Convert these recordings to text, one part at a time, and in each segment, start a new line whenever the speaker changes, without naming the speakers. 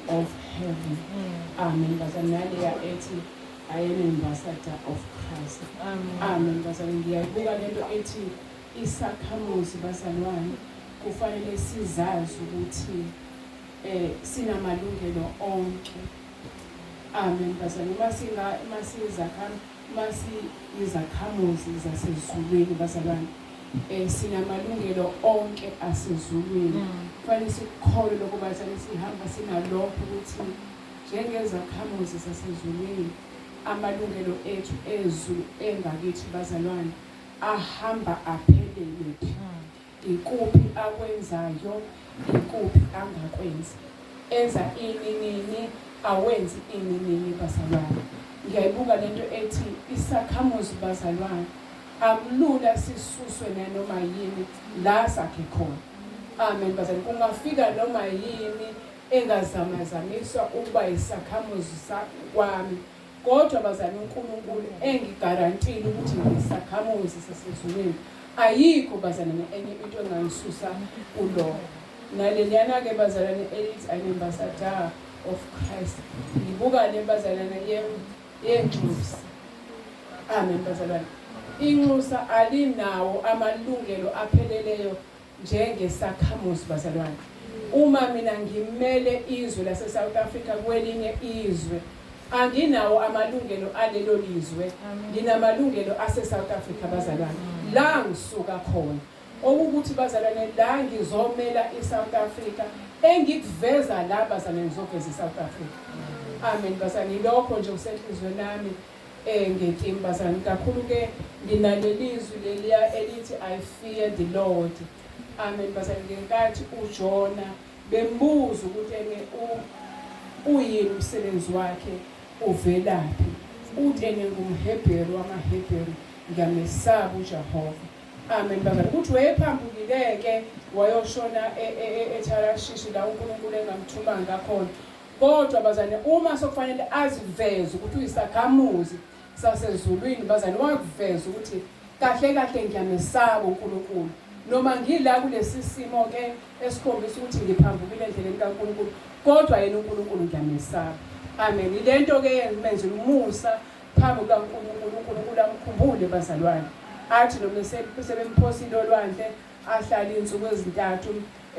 of heaven. Amen bazalwane. Naleya ethi I am ambassador of Christ.
Amen.
Amen bazalwane. Ngiyayibuka lento ethi isakhamuzi bazalwane kufanele sizazi ukuthi sinamalungelo onke. Amen bazalwane. Uma singa uma sizakham uma siyizakhamuzi zasezulwini bazalwane, sinamalungelo onke asezulwini. Kufanele sikukholwe lokho bazalwane, sihamba sinalokho ukuthi njengezakhamuzi zasezulwini amalungelo ethu ezulu engakithi bazalwane ahamba aphelele phi, ikuphi akwenzayo, ikuphi angakwenzi, enza ini nini, awenzi ini nini bazalwane. Ngiyayibuka lento ethi isakhamuzi bazalwane akulula sisuswe nanoma yini la sakhe khona. Amen bazalwane. Kungafika noma yini engazamazamiswa ukuba isakhamuzi kwami, kodwa bazalwane uNkulunkulu engigarantile ukuthi ngiyisakhamuzi sasezulwini, ayikho bazalwane enye into engangisusa kulokho. Naleliyana-ke bazalwane elithi I'm ambassador of Christ, ngibuka le bazalwane yenxusa. Amen bazalwane. Inxusa alinawo amalungelo apheleleyo njengesakhamuzi bazalwane. Uma mina ngimele izwe lase South Africa kwelinye izwe, anginawo amalungelo alelo lizwe, nginamalungelo ase South Africa bazalwane, la ngisuka khona. Okukuthi bazalwane la ngizomela iSouth Africa, engikuveza la bazalwane ngizoveza iSouth Africa. Amen bazalwane. Yilokho nje kusenhliziyweni nami ngentimi bazalwane. Kakhulu ke nginalelizwi leliya elithi I fear the Lord. Amen bazalwane. Ngenkathi uJona bembuza ukuthi ene uyini umsebenzi wakhe, uvelaphi, uthi ene ngumHebheru wamaHebheru, ngiyamesaba uJehova. Amen bazalwane. Ukuthi wayephambukile-ke wayoshona eTharashishi la uNkulunkulu engamthumanga khona. Kodwa bazalwane uma sokufanele aziveze ukuthi uyisakhamuzi sasezulwini bazalwane, wakuveza ukuthi kahle kahle ngiyamesaba uNkulunkulu. Noma ngila kulesi simo ke esikhombisa ukuthi ngiphambukile endleleni kaNkulunkulu, kodwa yena uNkulunkulu ngiyamesaba. Amen. Ilento ke yenzela umusa phambi kukaNkulunkulu, uNkulunkulu amkhumbule bazalwane. Athi noma sebemphosile olwandle, ahlale insuku ezintathu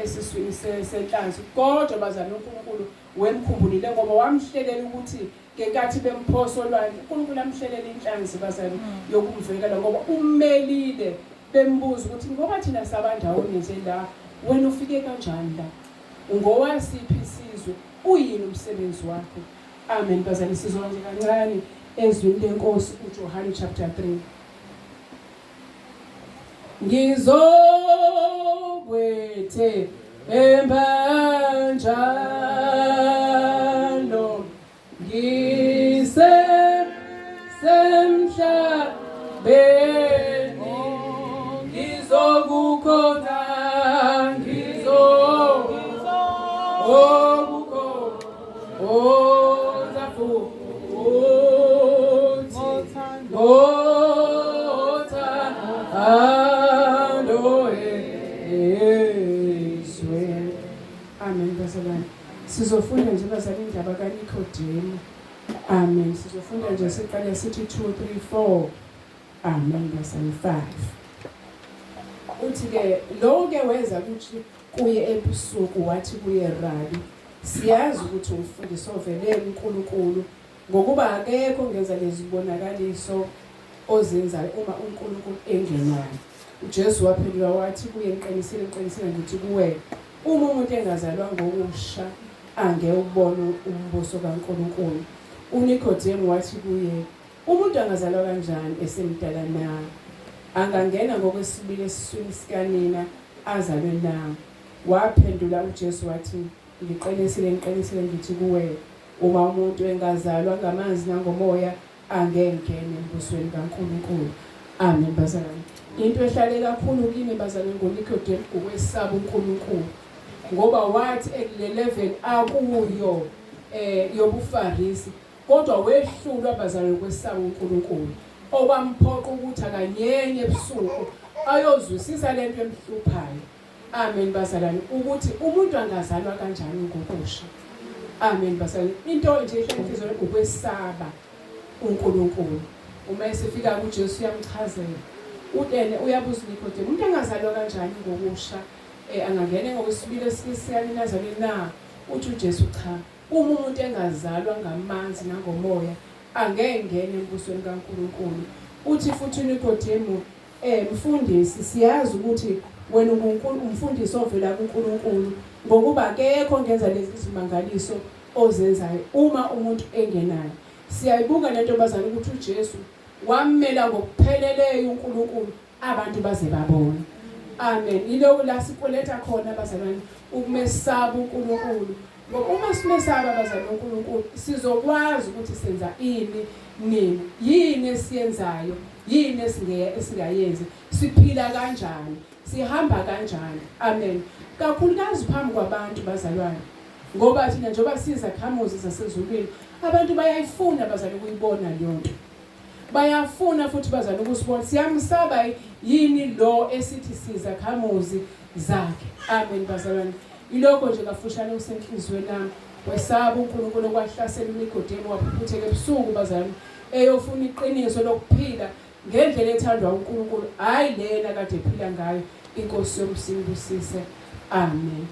esiswini senhlanzi, kodwa bazalwane uNkulunkulu wemkhumbulile ngoba wamhlelela ukuthi ngenkathi bemphosa olwandle uNkulunkulu amhlelela inhlanzi bazalwane yokumvikela, ngoba ummelile. Bembuza ukuthi ngoba thina sabandawonye nje la, wena ufike kanjani la, ungowasiphi isizwe, uyini umsebenzi wakho? Amen bazalwane. Sizwa nje kancane ezwini lenkosi uJohane chapter 3. Ngizokwethe emba njalo ngise semhlabeni, ngizokukhonza, ngizokukhonza futhi ngothando ezweni. Amen bazalwane. Sizofunda nje bazalwane indaba kaNikodemu. Amen. Sizofunda nje siqale sithi 2 3 4. Amen bazalwane 5. Uthi ke lo ke weza kuthi kuye ebusuku wathi kuye, Rabi, siyazi ukuthi umfundisi ovele kuNkulunkulu, ngokuba akekho ongenza lezibonakaliso ozenzayo uma uNkulunkulu engenayo. UJesu waphendula wathi kuye, ngiqinisile, ngiqinisile ngithi kuwe, uma umuntu engazalwa ngokusha angeke ubone umbuso kaNkulunkulu. UNikodemu wathi kuye, umuntu angazalwa kanjani esemdala na? Angangena ngokwesibili esiswini sikanina azalwe na? Waphendula uJesu wathi, ngiqinisile, ngiqinisile ngithi kuwe, uma umuntu engazalwa ngamanzi nangomoya angeke embusweni kaNkulunkulu. Amen bazalwane. Into ehlale kakhulu kimi bazalwane ngoNikodemu ukwesaba uNkulunkulu, ngoba wathi ekule level akuyo yobuFarisi, kodwa wehlulwa bazalwane ukwesaba uNkulunkulu, okwamphoqa ukuthi akanyenye ebusuku ayozwisisa lento emhluphayo. Amen bazalwane, ukuthi umuntu angazalwa kanjani ngokusha. Amen bazalwane. Into nje ehlala enhliziyweni ukwesaba uNkulunkulu. Uma esefika kuJesu uyamchazela. Utene uyabuza uNikodemu, umuntu angazalwa kanjani ngokusha? Eh angangena ngokwesibili esikanini azalwe na? Uthi uJesu cha. Uma umuntu engazalwa ngamanzi nangomoya angeke ngene embusweni kaNkulunkulu. Uthi futhi uNikodemu Eh mfundisi siyazi ukuthi wena unguNkulu umfundisi ovela kuNkulunkulu ngokuba akekho ongenza lezi zimangaliso ozenzayo uma umuntu engenayo. Siyayibuka lento bazali ukuthi uJesu wammela ngokupheleleyo uNkulunkulu abantu baze babona. Amen. Yiloko la sikweleta khona bazalwane ukumesaba uNkulunkulu. Ngoba uma simesaba bazalwane uNkulunkulu sizokwazi ukuthi senza ini nini, yini esiyenzayo, yini esingeye esingayenzi, siphila kanjani, sihamba kanjani. Amen. Kakhulukazi phambi kwabantu bazalwane. Ngoba thina njengoba sizakhamuzi zasezulwini, abantu bayayifuna bazalwane ukuyibona leyo nto. Bayafuna futhi bazalwane ukusibona. Siyamsaba yini lo esithi sizakhamuzi zakhe? Amen bazalwane. Ilokho nje kafushane kusenhliziyweni nami. Wesaba uNkulunkulu okwahlasela uNikodemu waphuphutheka ebusuku bazalwane eyofuna iqiniso lokuphila ngendlela ethandwa uNkulunkulu, hhayi lena kade ephila ngayo. INkosi yomsimbusise. Amen.